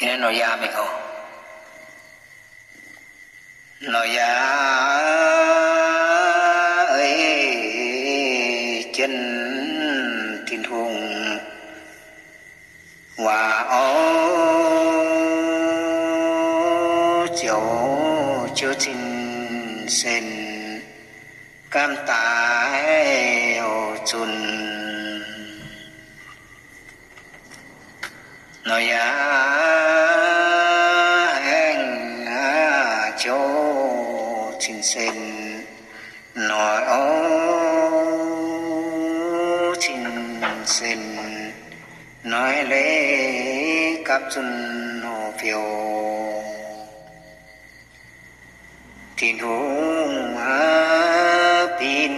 Naaiv Noyaa mingh oc. Noyaa ei jienv Tin-Hungh waac oc, ziouc cin-sen gamh daaih oc zunc. Noyaa aengx ziouc cin-sen noic oc, cin-sen noic leiz gapv zunh hoc-fiou. Tin-Hungh aac, binc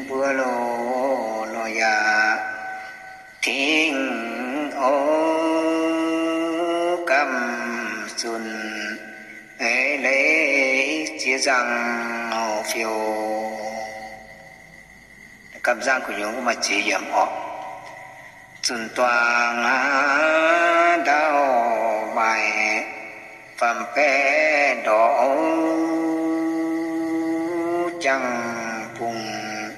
mbuo loz Noyaa, tingx oc gamh zunc eix leiz ziex nzangc hoc-fiou. Gamh nzangv gu'nyuoz maaih ziex yiemc orqc. Zunc duangx aac, ndau maaih faam-baeqv ndorqc oc, jangx-bungx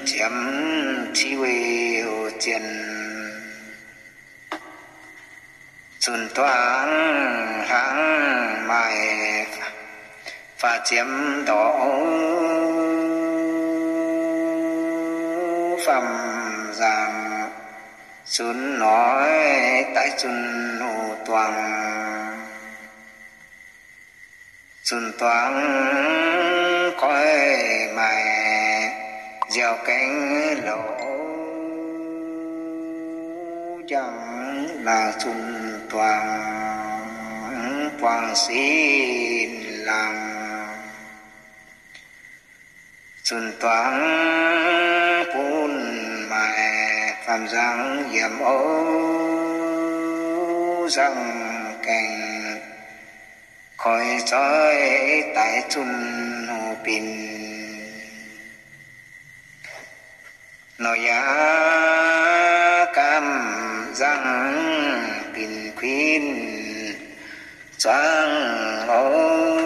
ziemx civ weih zien. Zunc duangx hlaang maaih faah ziemx ndorqc oc, faam-nzaangc zunc noic daaih zunh hoc duangx. Zunc duangx goiv maaih nziaaux gaengh louc, njang laangz zunc duangx buangh sin laangz. Zunc duangx bun maaih faam-nzangc yiemc oc, nzangc gaengh koi zoih daaih zunh hoc binc. Noyaa gamh nzangv binc kuinx zuangx oc,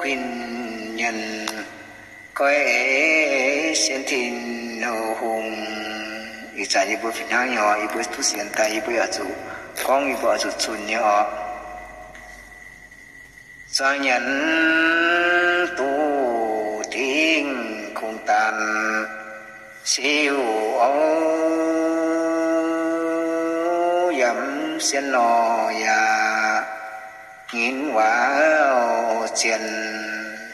kuinx nyanc goiv eix sienx Tin-Hungh. Ih zanc yie mbuo fih hnangv nyei oc, yie mbuo duqv sienx daaih yie mbuo yaac zuqc gorngv, yie mbuo oix zuqc zunh nyei oc. Zuangx nyanc duqv tingx kungx daanh siouc oc, yaac mv sienx nor yaac nyinv waac zien.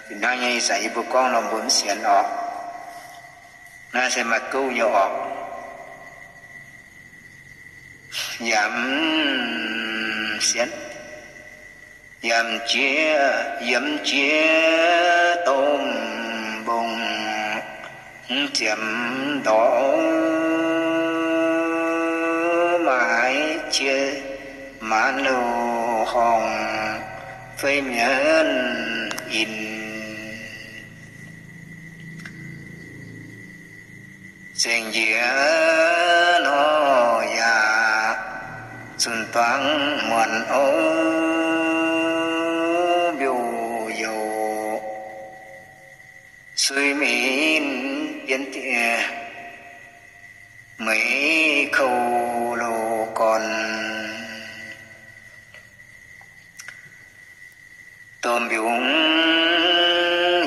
Fih hnangv nyei ih zanc yie mbuo gorngv nor mbuo mv sienx oc. Naaiv se maaih gouv nyei oc. Yaac mv sienx, yaac mv jiex, yaac mv jiex domh mbong, mv ziemx ndorqc, maaih qiex maanz loz-horngh fei mienv in. Zengc njiec nor yaac zunc duangx muonc oc, mbiouh youc sui min bienv diex, meix kouv loz-gorn. Domh mbiungc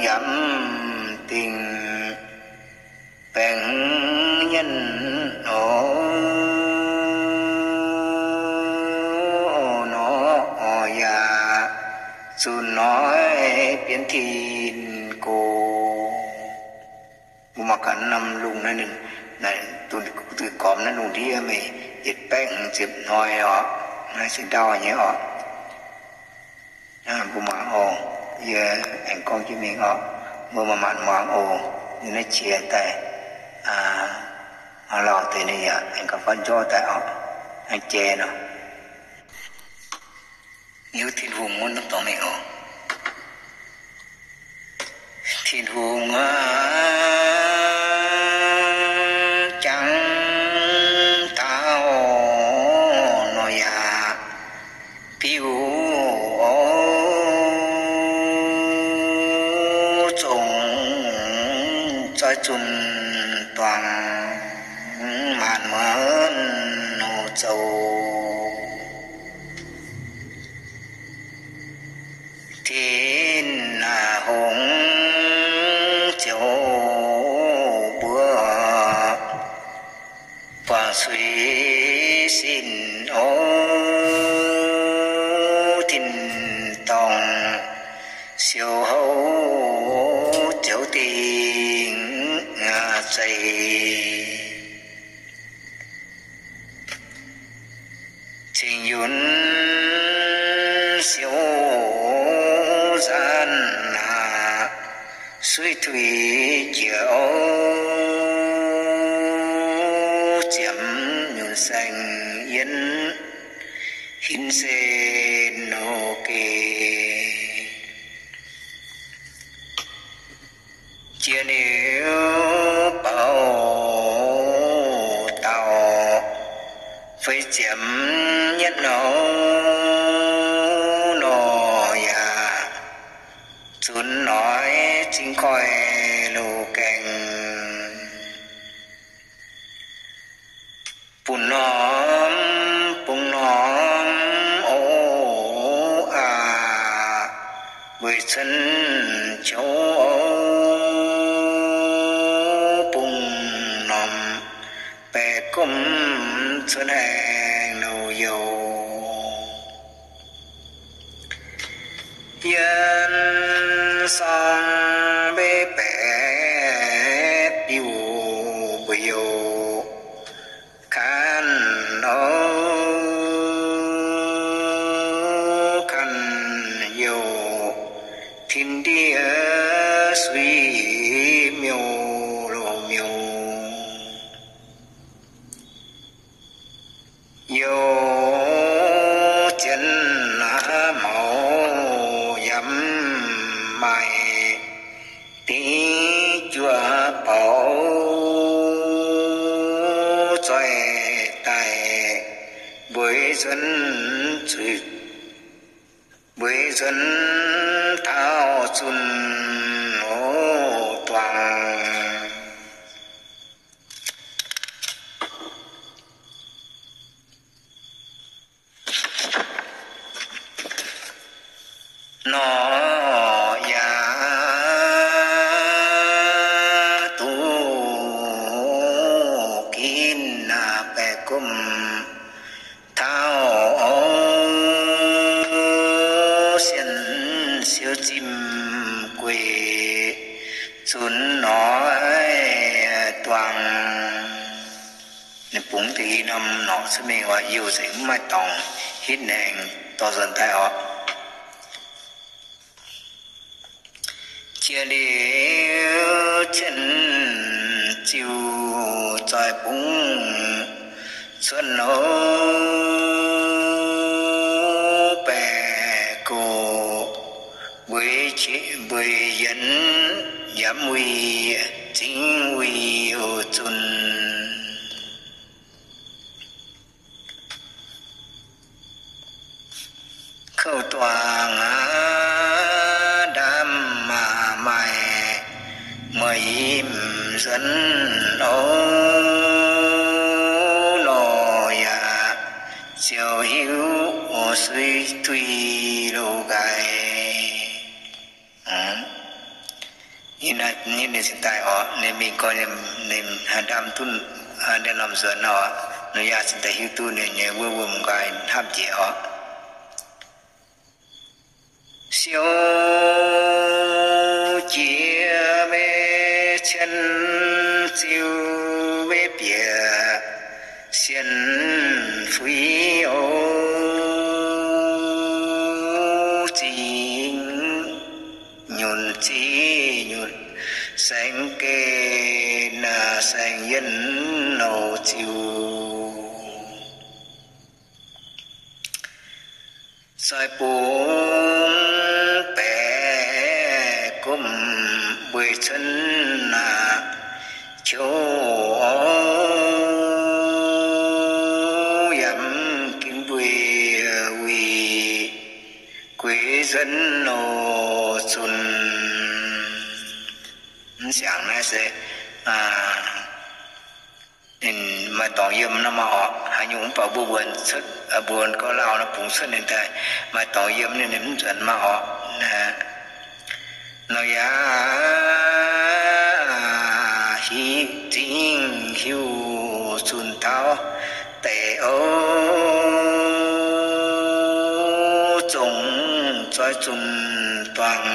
yaac mv dingc, baengc hnyouv nyienh oc, nor yaac zuqc noic bienv tin gox. Mbuo mangc gaax norm lungh naaiv, naaiv duqv gormx naaiv lungh ndiev meih yietc baeqv hmz ziepc hnoi oc. Naaiv se ndau nyei oc. Mbuo muangx oc. Yie aengx gorngv jienv mingh oc. Mbuo manc-manc muangx oc. Yie naaiv qiex daaih lauh deix ninh yaac aengx gauh fatv njorv daaih oc. Aengx jai nor. Hiuv Tin-Hungh wuov norm dorngx mingh oc. Tin-Hungh aac, jangx dauh Noyaa maanc muonz zoux. Tin-Hungh ziouc mbuox buangh suiv sin oc, tin-dorngh siou houv ziouc dingc zeih. Cingx yunc siou nzaanv aqv, suiv tuix jiex oc, ziemx nyunc saeng-yienv, hinc sen nor geh. Jiex liuz baux dauh feix ziepc nyeic nor, nor yaac zunc noic zingh koiv loz-gaengh. Bun norm bung norm oc aac, weic cuotv qouv oc, bung norm baeqc gomv cuotv haengh nouh youh. Yiem sorng mbev baeqc biuv mbu'youc, kan oc, kan youc tin ndiev suiv miuc loz miuc. Youc jienv aqv maux yaac maaih dingc juoqc baux, zoih daaih mbueiz nzuonx zuiz, mbueiz nzuonx taux zunh oc duangc. Nor yaac duqv ginv baeqc gomv taux oc, sienx siou zimh gueic zunc noic duangc. Ninh bungx deix i norm norqc cuotv mingh oc, youh nzengc mv maaih dorngx, hitv haengx dorh nzuonx daaih oc. Jiex liuz cien ziuh zoih bungx cuotv nouh baeqc gox, mbueiz qiex mbueiz yienx, yaac mv wuic zingv wuic oc zunc. Kouv duangc aqv, ndaamv maac maaih mueic yimh nzuonx oc, lorh yaac ziouc hiuv oc, suiv tuix loz-nqaix. Ninh, ninh cingx daaih oc, ninh mingh gorngv ninh haaix ndaamv duqv, haaix ndaamv norm nzuonx oc, ninh yaac cingx daaih hiuv duqv ninh nyei wuov wuom-nqaai hnamv njiec oc. Siou jiex maiv cien, ziux maiv bieqc sien fuix oc, zingh nyunc zingh nyunc, saeng-gen saeng-yienh nouh ziux. Zoih bungx baeqc gomv mbueiz cuotv aqv, qouv oc, yaac mv ginv mbueiz wuic gueix nzuonx nouh zunc. Mv siangx naaiv se ninh maaih dorngx yiem nor maah orqc. Haaix nyungc mv baac mbuo wuonx cuotv, mbuo gorngv lauh nor bungx cuotv ninh daaih maaih dorngx yiem ninh, ninh mv nzuonx maah orqc. Nor yaac hiuv zingh hiuv zunh taux deix oc, zongh zoih zunh duangh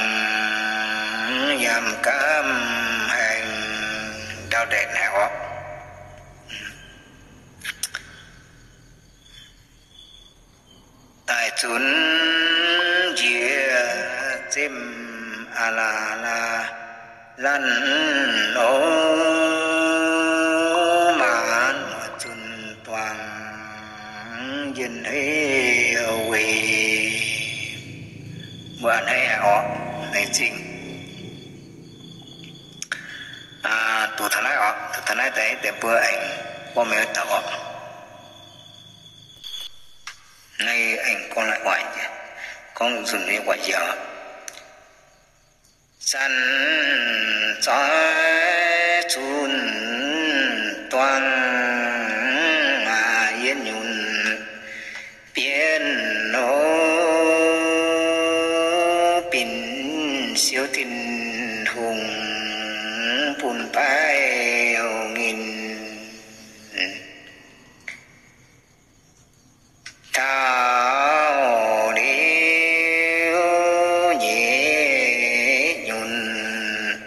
yaac gamh haengh ndau-ndaeqc naaic orqc. Daaih zunc njiec zemh aav laac laac lanv oc, maanc zunh duangh njien-hleix weic mbuo a'hneiv haic orqc. Laengz zingh. Duqv taux naaiv orqc, duqv taux naaiv deix, deix mbuo aengx gorngv mengh wuov dauh orqc. Naaiv aengx gorngv naaiv waaic, gorngv nzunc nyei waaic njiec. Zanc zoih zunh duangh aac, yietv nyunc bienv oc, binc Ziouv Tin-Hungh bun baav nginh. Taux liuz nyic nyunc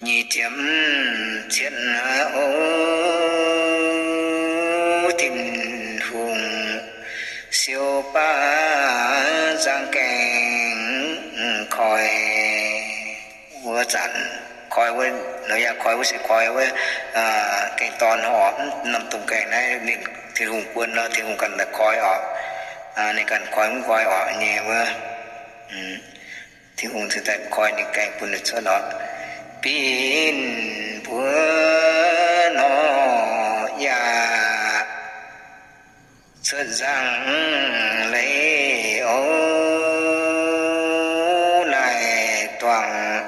nyic ziepc cietv oc, Tin-Hungh siou baav nzangv gaengh koi wuov zanc, koi wuov, nor yaac koi wuov se koi wuov gaengh dorn oc. Norm domh gaengh naaiv ninh Tin-Hungh guon nor, Tin-Hungh ganh daaih koi oc. Ninh ganh koi mv nqoi oc nyei wuov. Tin-Hungh cingx daaih koi ninh gaengh bun ninh cuotv oc. Binc mbuo nor yaac cuotv nzangv leiz oc, naaic duangh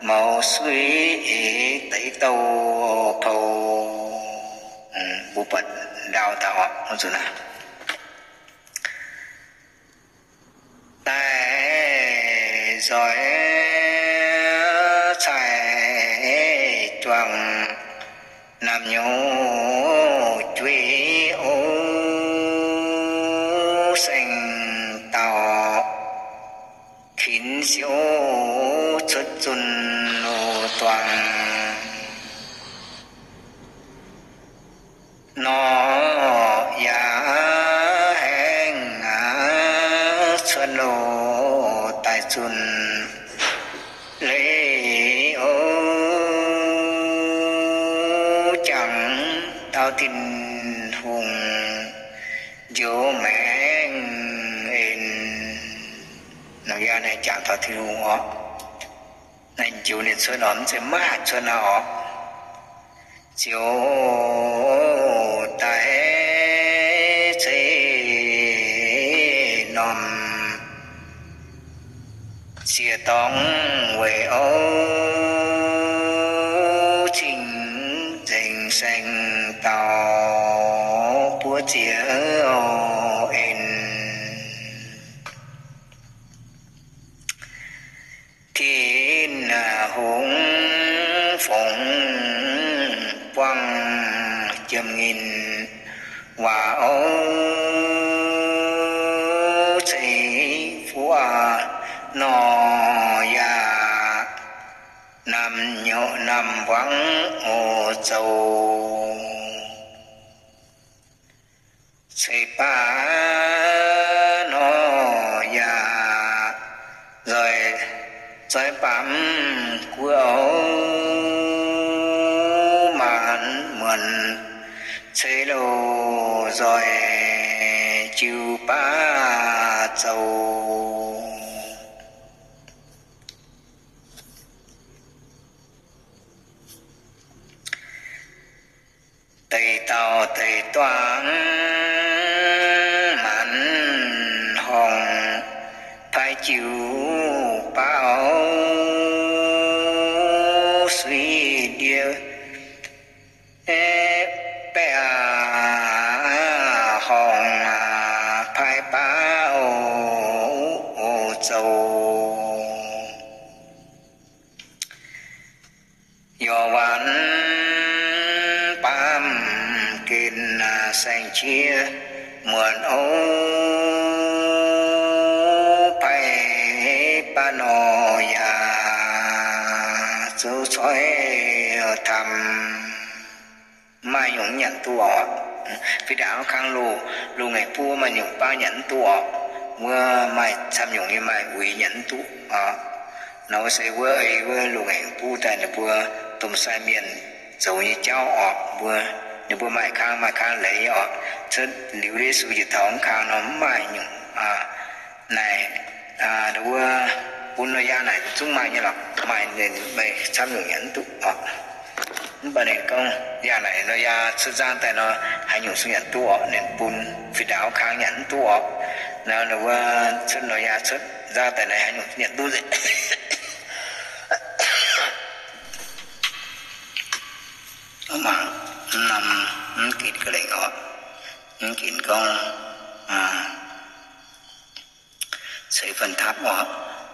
maux suiv eix deix douh pou. Mbuo buatc ndau daaih oc, zuqc naaiv. Daaih nzoih cai juangc naamh nyouz jueiv oc, saeng-dauh kinx siouv cuotv zunh duangh nor yaac haengh aqv, cuotv loz daaih zunh leiz oc, jangx dauh Tin-Hungh njoux maengx en. Nor yaac naaiv jangx dauh Tin-Hungh oc. Naaiv njoux ninh cuotv oc, mv zeiz maaih cuotv naaiv oc. Ziouc daaih ceix norm ziec-dorngx weic oc, cing-nzengc saeng-dauh buov ziec en. Tin-Hungh fongc buangh jiem-nginh waac oc, ceix fuqv nor yaac naamh nyouz naamh mbuangz oc zoux. Ceix baav nor yaac nzoih zoih baamz guoqv oc, maanc muonc ceix loz nzoih jiu baav zoux. Deix dauh deix duangv maanc horngh paaiv jiu baav oc, suiv ndie, baeqc horngc paaiv baav zoux. Yorc waanc baamh gen saeng-jieqv muonc ouv, paaiv baav nor yaac zoux coiv tamx, maaih nyungc nyanc duqv oc. Fih ndaangc kang loz, loz-ngaengc buv maaih nyungc baav nyanc mv duqv oc. Wuov maaih camv nyungc nyei maaih uix nyanc mv duqv oc. Nor wuov se wuov ei wuov loz-ngaengc buv daaih ninh mbuo domh sai mienh zoux nyei jauv oc. Mbuo, ninh mbuo maaih kang maaih kang leiz oc. Cuotv liuz Yesu njiec taux mv kang nor mv maaih nyungc naaic, wuov bun Noyaa naaic zungv maaih nyei lorqc, maaih ninh meih camv nyungc nyanc mv duqv oc. Mv baac ninh gorngv yangh naaic Noyaa cuotv nzangv daaih nor, haaix nyungc zungv nyanc duqv oc. Ninh bun fih ndaangc kang nyanc mv duqv oc. Nor ninh wuov cuotv Noyaa cuotv nzangv daaih naaic haaix nyungc nyanc duqv nzengc. Mangc norm mv ginc ga'lengc oc. Mv ginc gorngv ceix fanh tapv oc.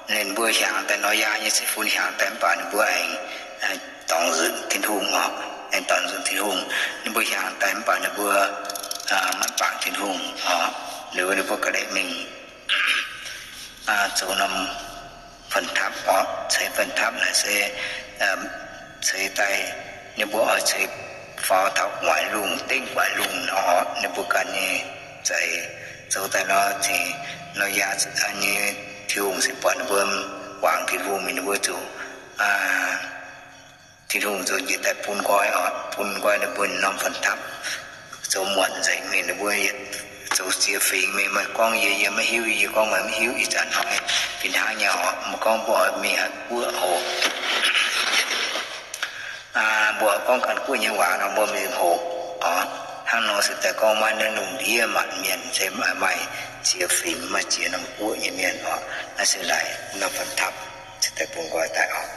Ninh mbuo hiaangx daaih Noyaa nyei ceix fun hiaangx daaih mv baac ninh mbuo aengx dorngx nzunc Tin-Hungh oc. Aengx dorngx nzunc Tin-Hungh. Ninh mbuo hiaangx daaih mv baac ninh mbuo maiv bangc Tin-Hungh oc. Liuz ninh mbuo ga'lengc mingh zoux norm fanh tapv oc. Ceix fanh tapv naaic se ceix daaih, ninh mbuo oix ceix faaux taux gu'nguaaic lungh, dengv gu'nguaaic lungh nor oc. Ninh mbuo ganh nyei za'eix zoux daaih nor, cingx Noyaa nyei Tin-Hungh se buatc ninh mbuo wangc Tin-Hungh mingh, ninh mbuo zuqc Tin-Hungh zoux njiec daaih bun nqoi oc, bun nqoi ninh mbuo norm fanh tapv zoux muonc nzengc mingh. Ninh mbuo yietc zoux ziex fingx mingh, meih gorngv yie, yie maiv hiuv, yie gorngv meih maiv hiuv, ih zanc hnoi fih hnangv nyei oc. Meih gorngv mbuo oix mingh haaix guoqv hoqc, mbuo gorngv ganh guoqv nyei waac nor mbuo mingh hoqc oc. Hnangv nor se daaih gorngv maiv naaiv lungh ndiev maanc mienh se maaih ziex fingx, maaih ziex norm guoqv nyei mienh oc. Naaiv se laaic norm fanh tapv se daaih bun nqoi daaih oc.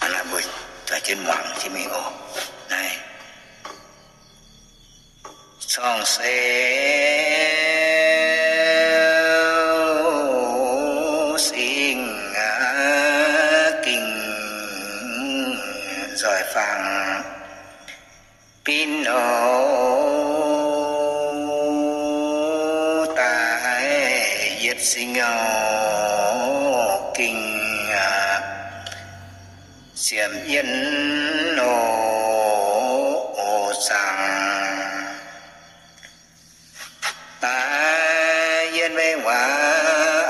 Naaiv mbuo za'gengh muangx jienv mingh oc. Naaiv corng seix singx gingh nzoih fangx binv oc, daaih yietc singx oc gingh ziemx yienh oc, oc zaangc daaih yienh wengh waac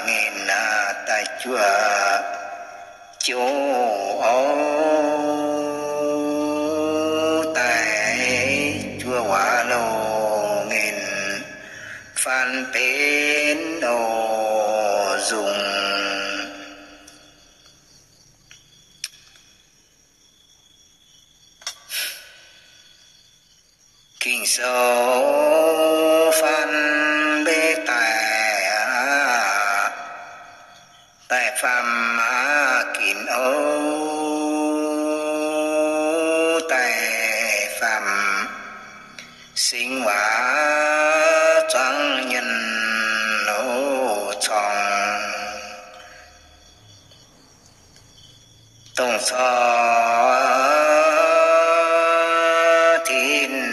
nginh daaih juoqc jouv oc, daaih juoqc waac loh nginh faan benx oc nzungh. Ging-Sou faan mbe daaih aqv, daaih faam ginc oc, daaih faam singx waac zuangx nyienh oc corng. Dongh corc Tin-Hungh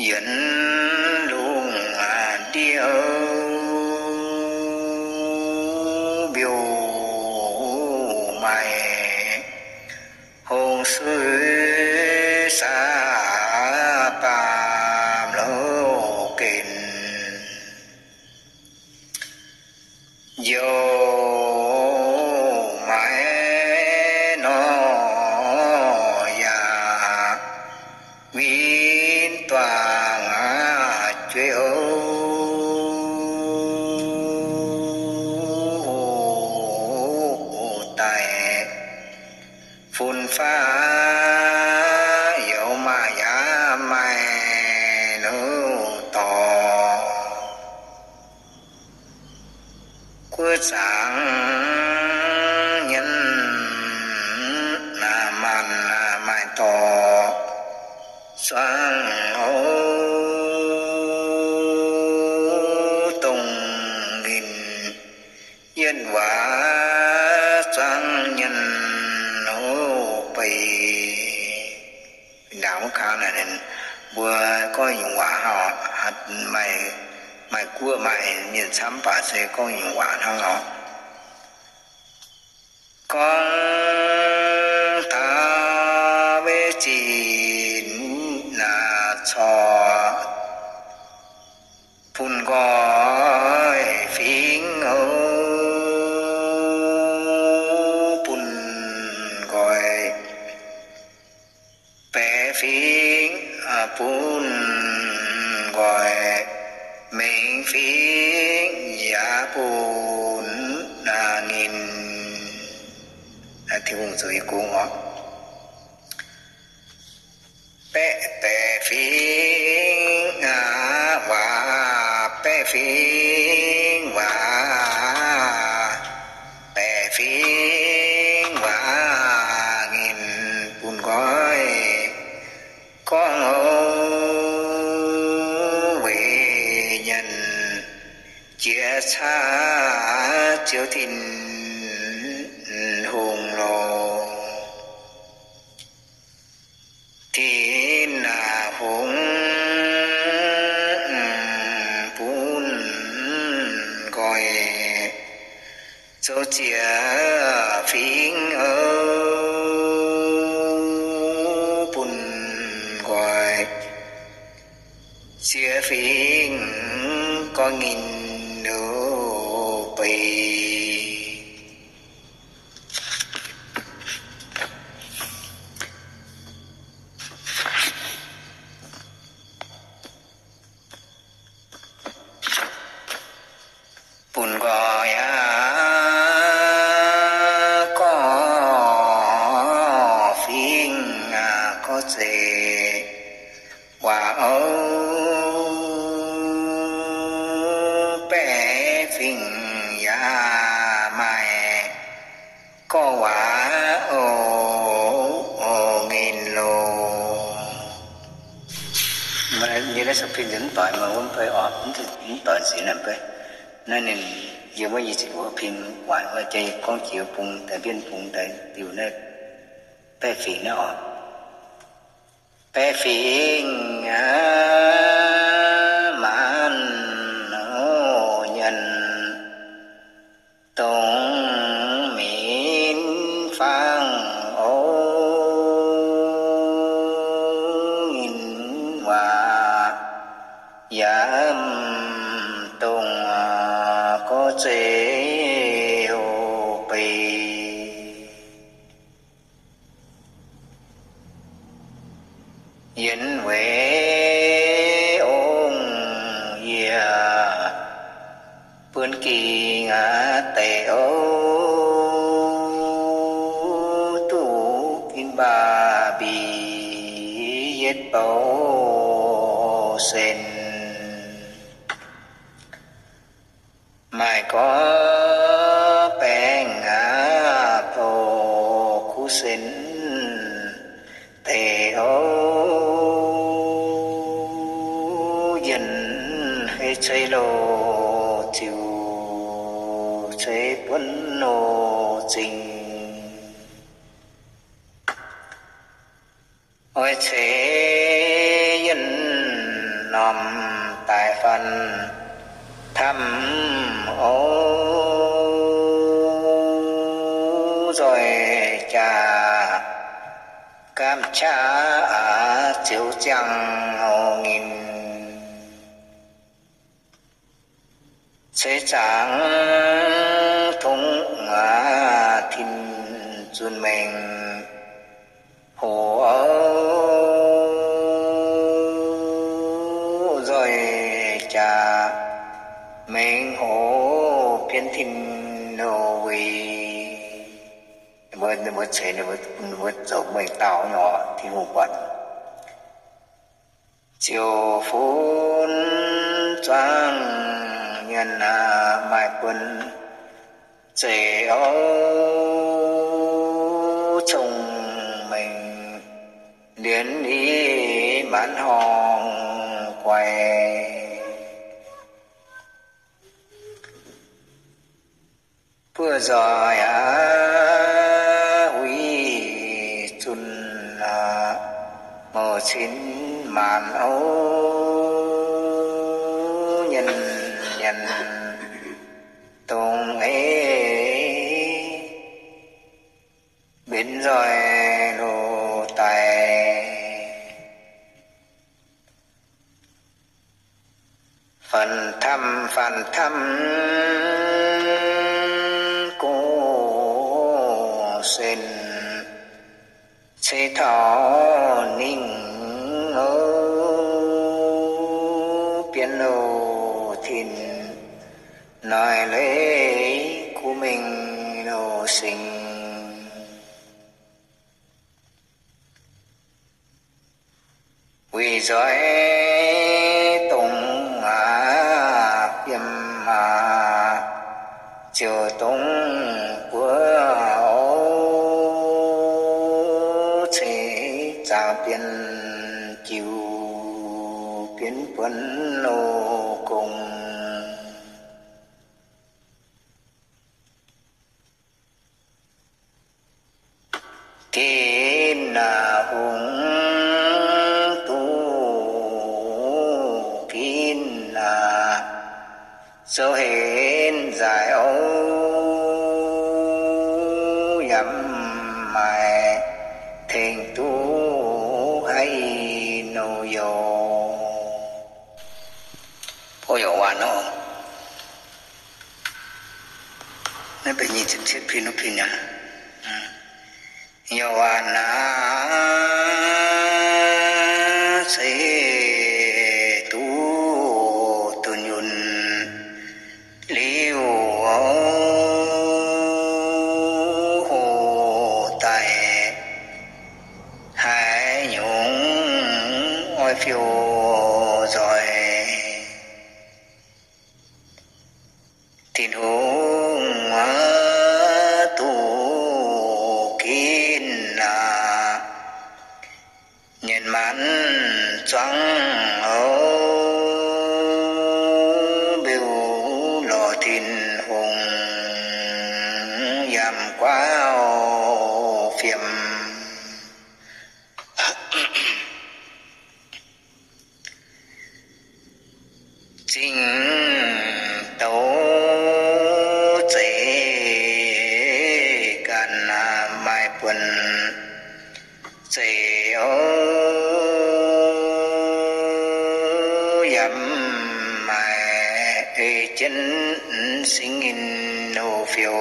yienx lungh ndiev mbiouh maaih hungh suiv saax baamh loz-gen. Youh maaiz nor yaac win duangc jueiv oc daaih. Fun faqv youz maaih yaac maaih loz-dorh. Guov zaangc Zuangx nyanc maanh maaih dorh zuangx oc, dongh ninh yietv waac zuangx nyanc hoc beic. Ndaangc wuov kang naaic, mbuo gorngv nyungc waac hnangv oc. Maaih, maaih guoqv maaih mienh camv baac se gorngv nyungc waac hnangv oc. Gorngv taux maiv zinh naaic corc bun nqoi fingx oc, bun nqoi baeqc fingx, bun nqoi mengh fingx yaac bun ninh. Tin-Hungh zoux yie gong oc. Baeqc, baeqc fingx aqv, waac baeqc fingx waac, baeqc fingx waac ninh bun nqoi gorngv oc, weic nyanc jiex caqv Ziouv Tin-Hungh loh. Tin-Hungh bun nqoi zoux ziex fingx oc, bun nqoi ziex fingx gorngv ninh oc beic. Bun nqoi aqv, gorngv fingx aqv, gorngv zeiv waac oc, baeqc fingx yaac maaih gorngv waac oc, oc, nginh loh. Maaih nyei naaiv sou pin nzunc mv doic, meih wuov mv bei oc, mv doic nziex naaic mv bei. Naaiv ninh yiem wuov yie ziqc wuov pin waaic wuov, jaa yie gorngv jiex bung daaih, mbienv bung daaih diuh naaiv baeqc fingx naaiv oc. Baeqc fingx aqv, maanc nyanc dongh minc fangx oc, ninh waac yaac mv dongh gorngv zeiv oc beic. Yiem weic ong-yie buonv ging aqv deix oc, duqv ginv mbaah mbic yietv bou sen. Maaih gorx baengh aqv, bou kuv sen deix oc, yienh hei ceix loh ziux ceix buonv loh zingh. Oix ceix yienh norm daaih fanh tamv oc, nzoih jaax gaamv qaqv aqv, ziouc ziangh oc ninh. Ceix zaangc tongv aqv, tin zunc mengh hoc oc, nzoih jaax mengh hoc bienh tin loh weic. Ninh mbuo, ninh mbuo ceix, ninh mbuo zoux mengh dauh nyei oc, Tin-Hungh buatc. Ziouc funx zuangx mienh aqv, maaih buonc Zeiz oix cong-mengh lienz i maanc horngh guaix. Buov nzoih aav huiv zunh aac, mouc cin maanc ouv nyanc nyanc dongh eix mbenc nzoih loz-daaih. Fan-tamv fan-tamv gong sen, ceix taux ningv ouv, bienx loz tin noic leiz kuv mengh loz singx. Weic nzoih dongh aac fiem aac, ziouc dongh buov ouv, ceix zaangc bienx jiu, bienx buonc loz gong. Tin-Hungh duqv ginv aac, zoux henv nzaaix ouv, yaac mv maaih tengx duqv haiz i nouz youz. Bov youc waac nor, naaiv benx nyic ziepc cietv pin wuov pin yaac, youc waac naaiv se duqv dunh yunh liuz, hoqc daaih haaix nyungc oix fiou nzoih. Tin-Hungh duqv ginv aac, nyienx maanc zuangx ouv, mbiuh lorz Tin-Hungh yaac guauv fiem. Zingh douz zeix ganh maaih buonc zeix ouv, yaac mv maaih ei jienv singx nyinh hoqc fiou.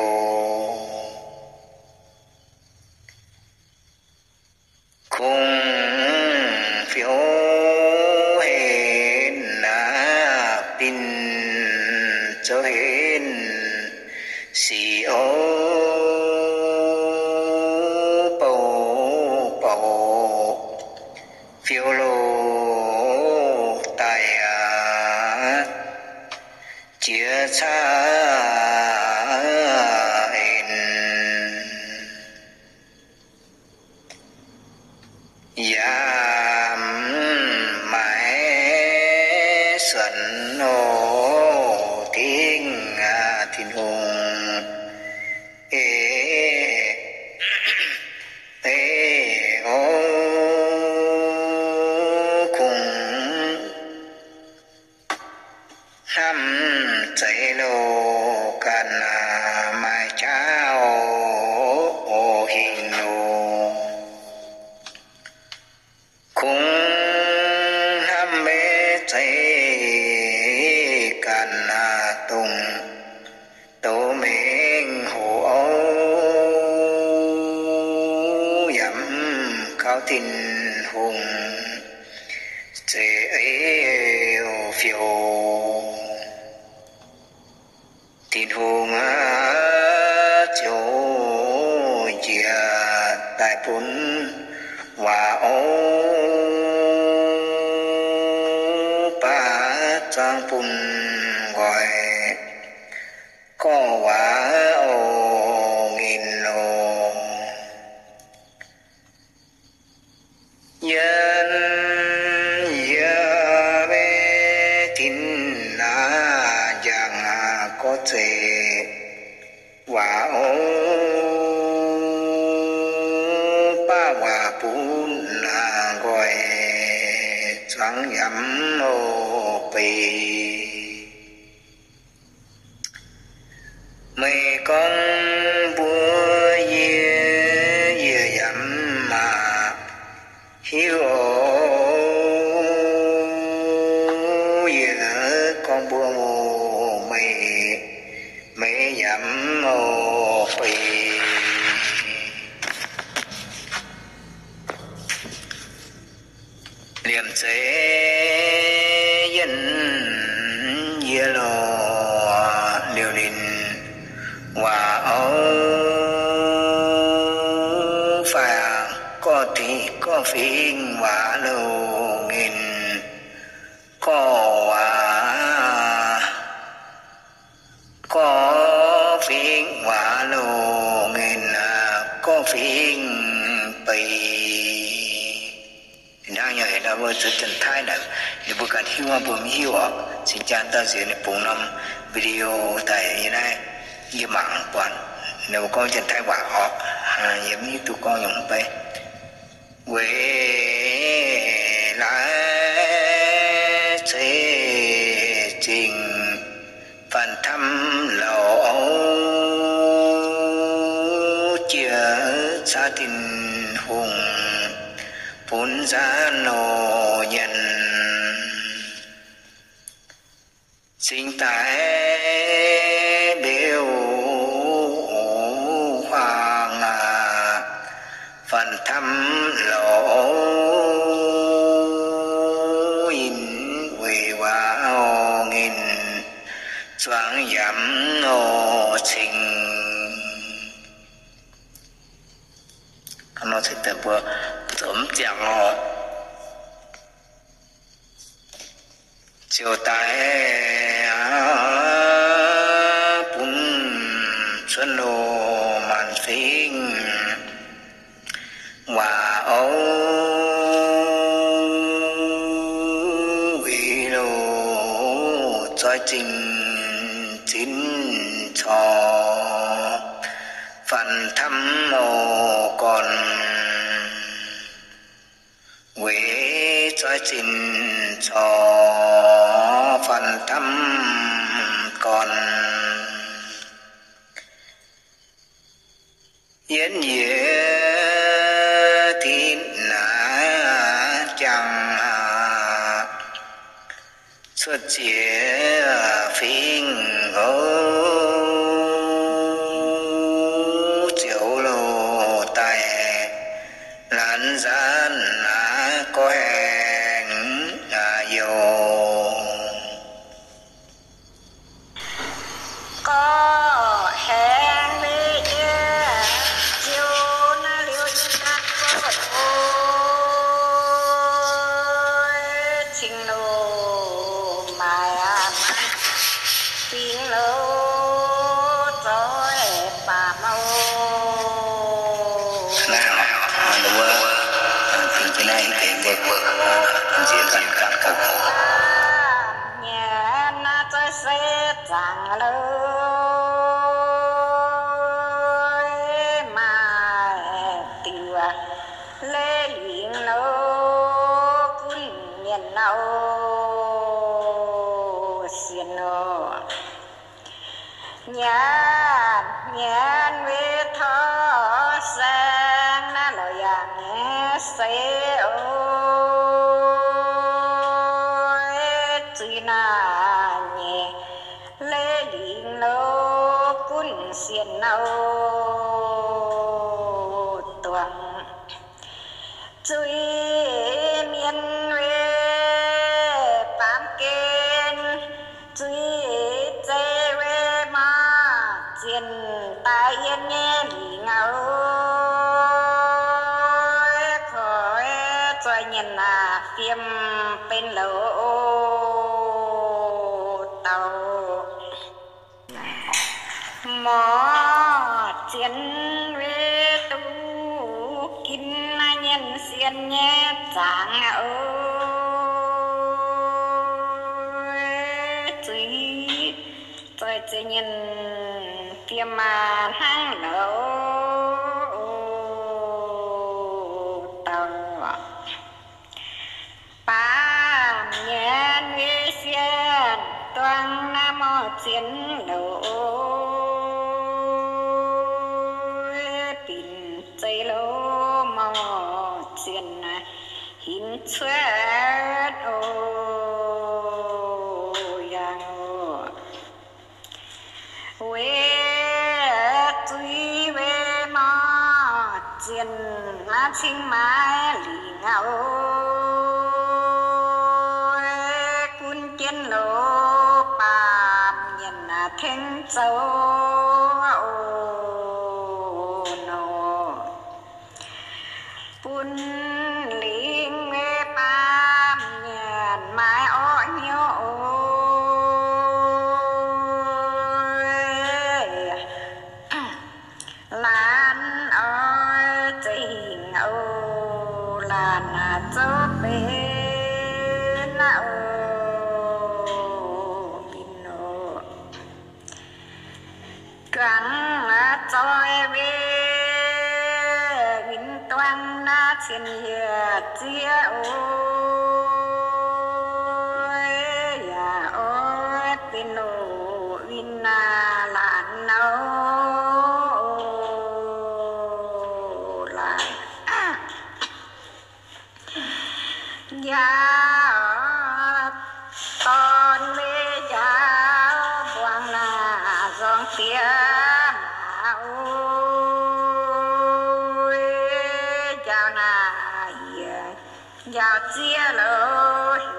Kungx fiou henv aac, bin zoux henv sic ouv, bouh bouh fiou loz-daaih aac, jiex caqv en. Yaac mv maaih suonc oc, dingc aac Tin-Hungh. Eix, eix, o, kungx hnamv zeix loz ganh aac, maaih jaav oc, hingh loz. Kungx hnamv maiv zeiz ganh aac, dongh douz mengh hoc ouv, yaac mv kaux Tin-Hungh zeix eiv-fiou. Tin-Hungh aac, ziouc njiec daaih bun waac ouv, baav zuangx bun nqoi gorngv waac oc. baav waac bun naaic nqoi zuangx yamv oc beix. Meih gorngv mbuox yie, yie yamv maah, hiuv oc. Yie gorngv mbuox meih, meih yamv oc beix. Liemh zeih yienh yie lorz liouh linc waac auv, fai gorqv-diqc gorqv-fingx waac loz-ngaengc, gorqv waac gorqv-fingx waac loz-ngaengc, gorqv-fingx beix. Hnangv nyei, mbuo zuqc Janx-Taiv naaic, ninh mbuo ganh hiuv, mbuo mv hiuv oc. Cingx jaa dauh nziex ninh bungx norm video daaih yie naaiv, yie mangc buatc ninh mbuo gorngv Janx-Taiv waac oc. Yie mv hiuv duqv gorngv nyungc bei. Weic laaix ceix zingh Fanh Tamv Lauh Auv, jiex caav Tin-Hungh bun nzaanv nor nyanc. Cingx daaih mbeux huaang aqv, Fanh Tamv Lauh Auv, yinh weic waac ngaengc zuangx yamv nor cingx. Nor cingx daaih mbuo zoux mv ziangx oc. Ziouc daaih bun cuotv loh maanc fingx waac auv, weic loh zoih zinh zinx corc Fanh Tamv Lauh gorn. Weic zoih zinh corc Fanh Tamv gorn, yietv yietv tin naaiv jangx aqv. Cuotv ziex fingx houv ziouc loz daaih laanh nzaanv naaiv gorqv-haengx youz. Gorqv-haengx mbuo yie ziouc naaiv liuz yie naaiv gorqv-haengx cingx loz maaic aqv, maanc fingx loz zoih baamh oc. Naaiv oc, wuov, fingx jienv naaiv deix mbuo nziex ganh ganh gorngv oc. Nyanc naaiv zoih se zaangc loz, maaih diuc leiz lingc loz gunv mienh nor sienx oc. Nyanc nyanc weic torv saeng naaiv loz yaac nyei se oc, zuiz naaic nyei leiz lingc loz gunv sienx nor duangc. Zuiz-mienh weic baamh gen, zuiz-zei weic maaih zienh daaih yiem nyei lingc oc. Koi zoih nyienh aac, fiem benx louc dauh. Morc zienh weic duqv ginv naaiv nyienh sienx nyei zaangc oc. Zuiz zoih zienh nyienh fiem aac hnangv nor cuotv oc. Yangh oc. Weic zuiz weic mor zienh naaiv cingx maiv lingc oc. Gunv jienv loz baamh mienh tengx zoux oc nor. Bun lingc weic baamh mienh maiv orqv hnyouv oc. Laanh oix zeiz hingh oc, laanh zoux benx oc, mbienv oc. Juangc zoi weic win duang naaiv cien yiec zieqv oc. Yaac oix benx oc win laanh nor oc. Laanh njaaux dorn weic njaaux mbuangz naaic nzorng diex maac oc. Njaaux naaic yiec njaaux zieqv loz heuc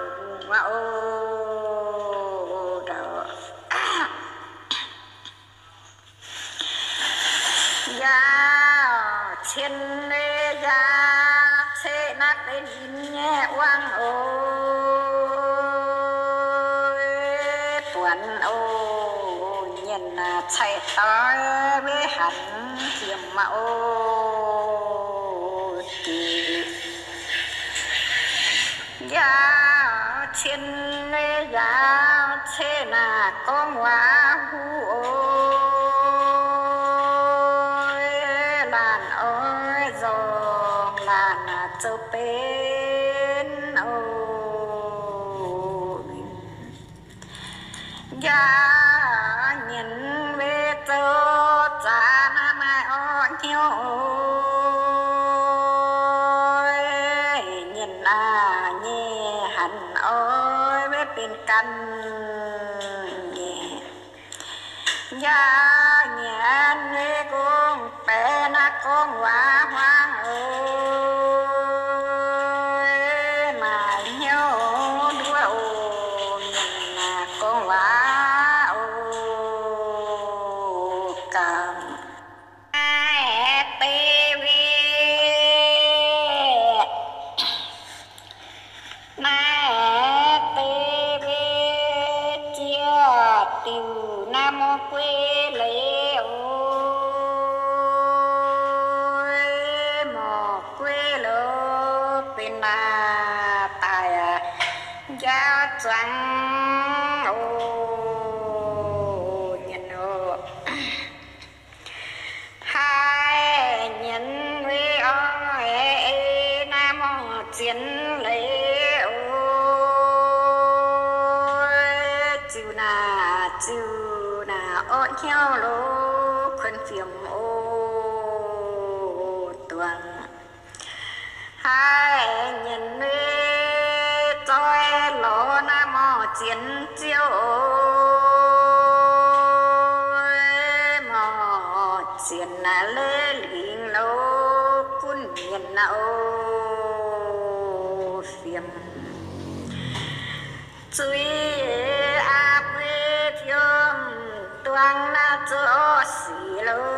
mungh oc. Njaaux cien weic njaaux ceqv naaiv benx yinh nyei wuang oc. Buonc oc, nyienh naaic cai doix weic hanc ziemx oc. Jiex njaaux cien weic njaaux ceqv naaic gorngv waac huv oc. Laanh oix nzorng laanh zoux benx oc. Njaaux nyienh weic zoux zaax naaiv maaih orqv hnyouv oc. Nyienh aac, nyei hanc oix weic benx ganh nyei. Njaaux nyienh weic gorngv-baeqc naaiv gorngv waac hmuangx oc. Maaih hnyouv nduov oc, nyienh naaic gorngv waac oc. Gauh naaiv deix weic, naaiv deix weic ziex diuc naaiv morc gueix leiz oc. Morc gueix leiz benx naaiv daaih njaaux zuangx oc, nyienh oc. Haih nyienz weic oix ei naaiv morc ziex leiz oc. Ziux naaic, ziux naaic orqv hnyouv loz kuonx fiemx oc, duangc. Haih nyienz weic zoi lorz naaiv morc ziex ziouv oc. Morc ziex naaic leiz lingc loz gunv mienh naaic oc, fiemx. Zuiz aqv, bueix fiemx duangv naaiv zoux orqv sic loz.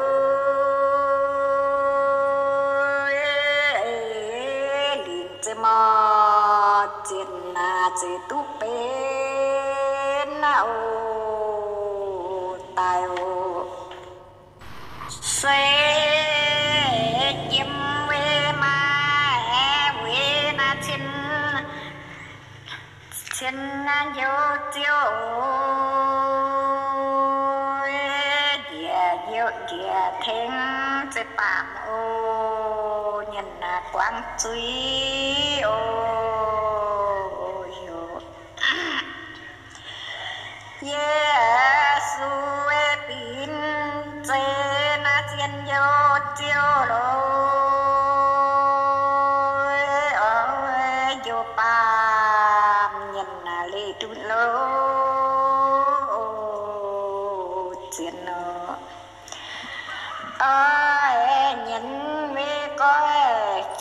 Lingc zeiz morc ziex naaic zeiz duqv benx naaiv oc, daaih oc. Se jiem weic maaih weic naaiv cien, cien naaiv njoux ziouv oc. Njiec njoux njiec tengx zeiv baamh oc, nyienx naaiv guangc zuiz oc. Heuc Yesu binc zeiv naaiv zien njoux ziouv loz, oix njoux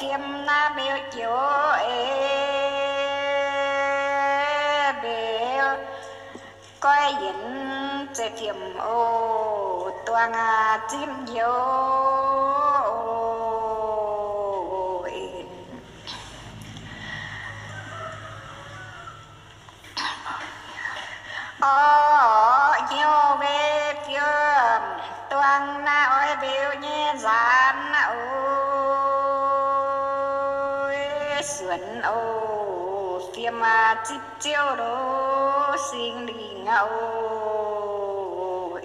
fiem naaiv mbeux joux eix mbeux, goiv yienx zeiv fiem oc, duangh zipv njoux oc. Orv hnyouv mbeux fiem duangh naaiv oix mbeux nyei nzaanx oc. Suonc oc, fiem zipv Ziouv loz Singx Lingh oc.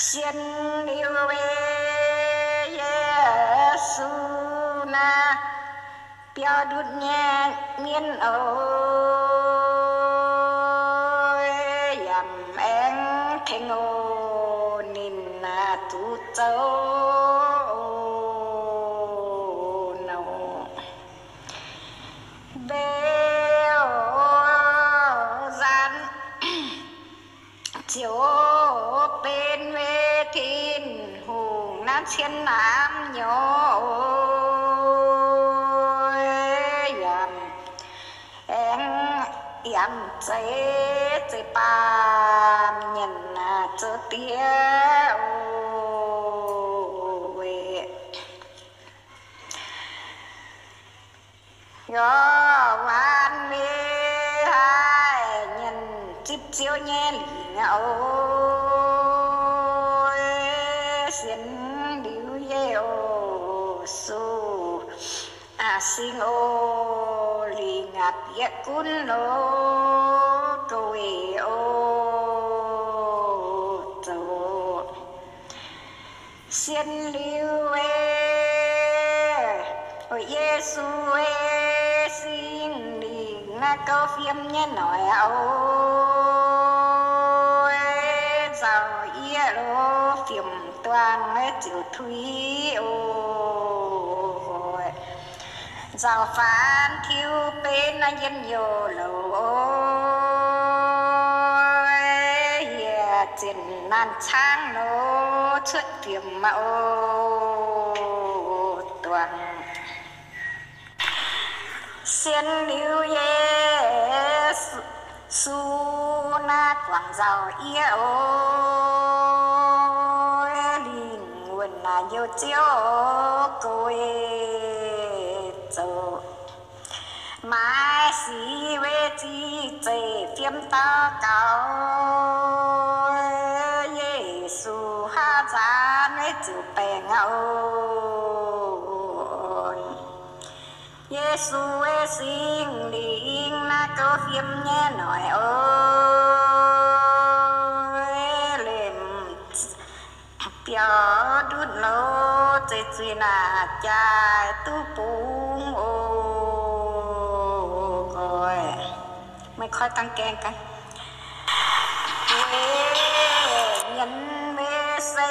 Sienx liuz Yesu naaiv biauv ndutv nyei mienv oc, yaac aengx tengx oc ninh zuqc zoux oc. Mbeux nzaanx ziouc benx weic Tin-Hungh naaiv cien namv nyorx oc, yaac aengx yaac zeiz, zeiz baamh mienh zoux diex oc. Yaac waanc mienh haih nyienc zipv Ziouv nyei lingc oc. Sienx liuz Yesu, Singx oc, lingc aqc bieqc gunv loz gouv weic oc zoux. Sienx liuz Yesu, Singx Lingh naaiv gouv fiem nyei noic oc, nzauh yie loz fiem duangh ziouc tuix oc. Nzauh faanv tiuv benv naaiv njien-youh louc oc, yie zinh naanh caangv loz cuotv fiem oc duangh. Sienx liuz Yesu naaiv guangc nzauh yie oc, lingh wuonh naaic njoux Ziouv oc, gouv zoux. Maaiz sic weic zic zeiv fiem daux gaux, Yesu haav nzaanx weic ziouc baengh oc. Yesu, Singx Lingh naaiv gouv fiem nyei noic oc, lemh biaux ndutv loz zeiv zuiz naaic jaaix duqv bungx oc. Meih koi dangh gaengh gaax. Weic nyienz weic se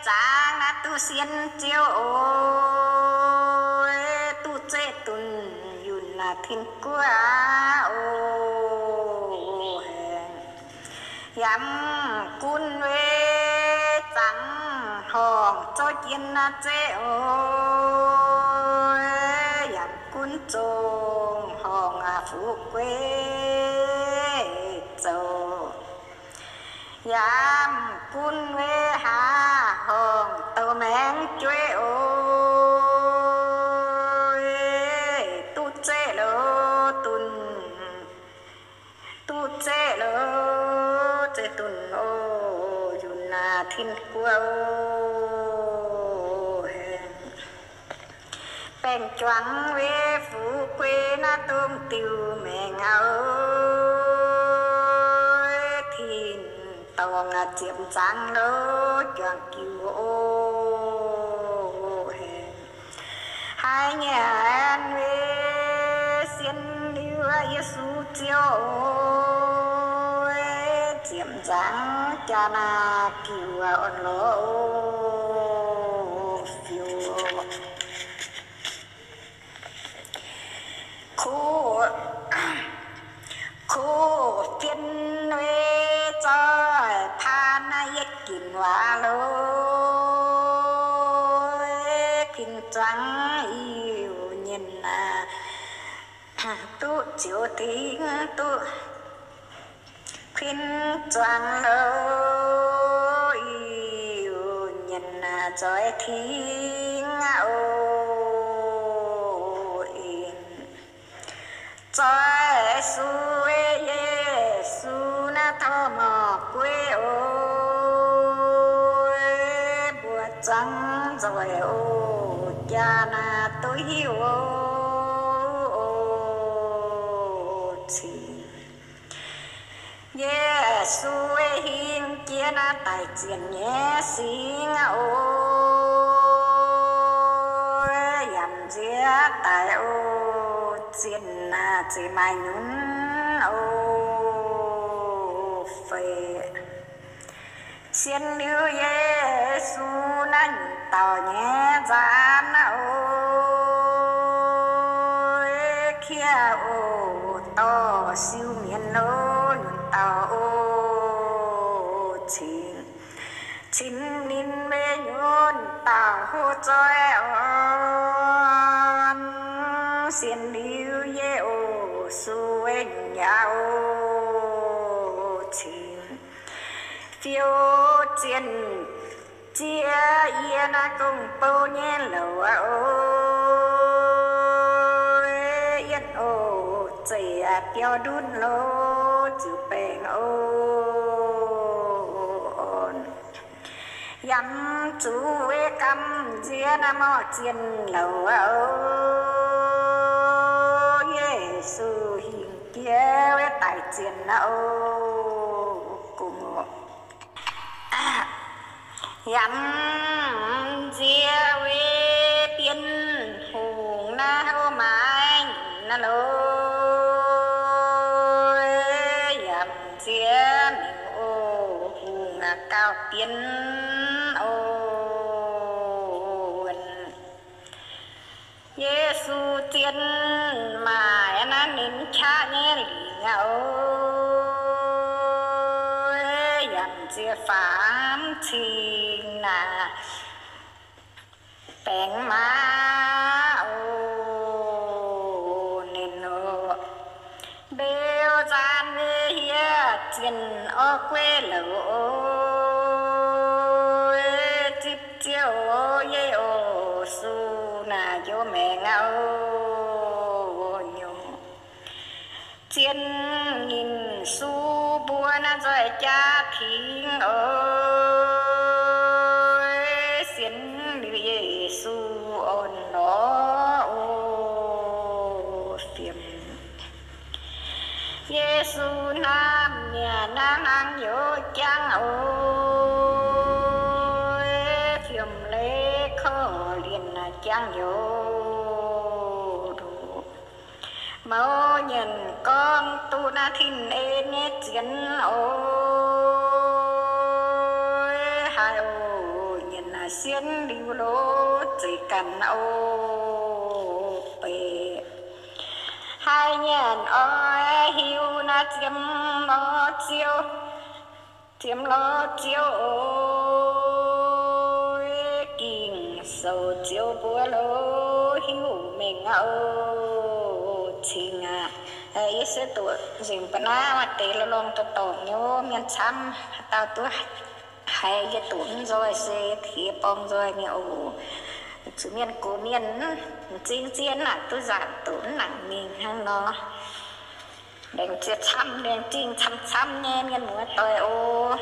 zaangc naaiv duqv sienx Ziouv oc, duqv zeqv dunh yunh naaic tin-guoqv oc. Yaac mv gunv weic zaangc horngc zouv jien naaiv zeqv oc, yaac mv gunv zongh horngc fuqv guei zoux, yaac mv gunv weic haav horngc douc maengx jueiv oc, duqv zeqv loz dunh, duqv zeqv loz zeqv dunh oc, yunh naaic tin-guoqv oc. Baengh juangc weic fuqv guei naaiv dongh diuh maengc oc, tin-dorngh ziepc nzaangc loz juangc jiuc oc. Haiz nyanc weic sienx liuz Yesu Ziouv oc, ziepc nzaangc jaa naaic jiuc orn-lorqc oc, fiuv. Kuv, kuv fienx weic zoih paan naaiv yietv ginc waac loz, tin zuangx Iu-Mienh aac, duqv zioux dingx duqv kuinx zuangx louh, Iu-Mienh aac, nzoih dingx aqv oc. Zoih Yesu, Yesu naaiv torv morh gueiv oc, mbuo zuangx nzoih oc, jaa naaiv duqv hiuv oc, cingx. Yesu hingh jiex naaiv daic zienc nyei singx oc, yaac nziex daic oc, zienh naaiv zeix maaih nyunc oc fai. Sienx liuz Yesu naaiv nyungc dauh nyei nzaanx oc, kiev oc, dorh siu mienv oc, nyungc dauh oc, cingx, cingx ninh mbuo nyunc dauh hoqc zoih orn. Sienx liuz Yesu nyei nyaah oc, cingx, fiou zienh ziex yie naaiv gong-bou nyei louc aqv oc, yietv oc, zeiz biauv ndutv loh, ziux baengc oc, orn, yaac zuqc wuov gamh nziex naaiv morh zienh louc aqv oc. Yesu hingh jiex wuov daic zienh aqv oc, gong oc. Yaac nziex wuov Bienh Hungh naaiv houv maaiz nyunc naaiv loh, yaac nziex mingh oc, hungh gauh bienh oc. Yesu zien maaic naaiv ninh qaqv nyei lingc aqv oc, yaac nziex faam cing naaic baengc maaz oc, ninh oc. Mbeu nzaan nyei hieh zienh orv gueiv louc oc, zipv Ziouv Yesu naaic njoux maengc aqv oc, nyungc zien ninh su mbuo naaiv nzoih jaa-dingx oc, sienx liuz Yesu orn lorz oc, fiem. Yesu hnamv nyanc naaiv hlang youz jangv oc, fiem leiz korv-lienh naaic jangv youz ndoqc. Mouz nyanc gorngv duqv naaiv tin-en nyei zienx oc, haiz oc nyanc naaic sienx liuz loz zeiz ganh oc, beic haiz nyanc oix hiuv naaiv ziemx lorz Ziouv, ziemx lorz Ziouv oc, Ging-Sou Ziouv mbuo loz hiuv mengh aqv oc, cingx aqv. Yie se doqc nzengc ba'naaiv maaih deix lorh lorngh dorngx nyei mienh camv, haaix dauh duqv haiz yie doqc mv nzoih se tiex borng nzoih mingh oc. Zuqc mienh gox mienh, m'zing zien naaic duqv nzaanc doqc mv nangc mingh hnangv nor. Laengz zingh camv, laengz zingh camv-camv nyei mienh muoz-doic oc.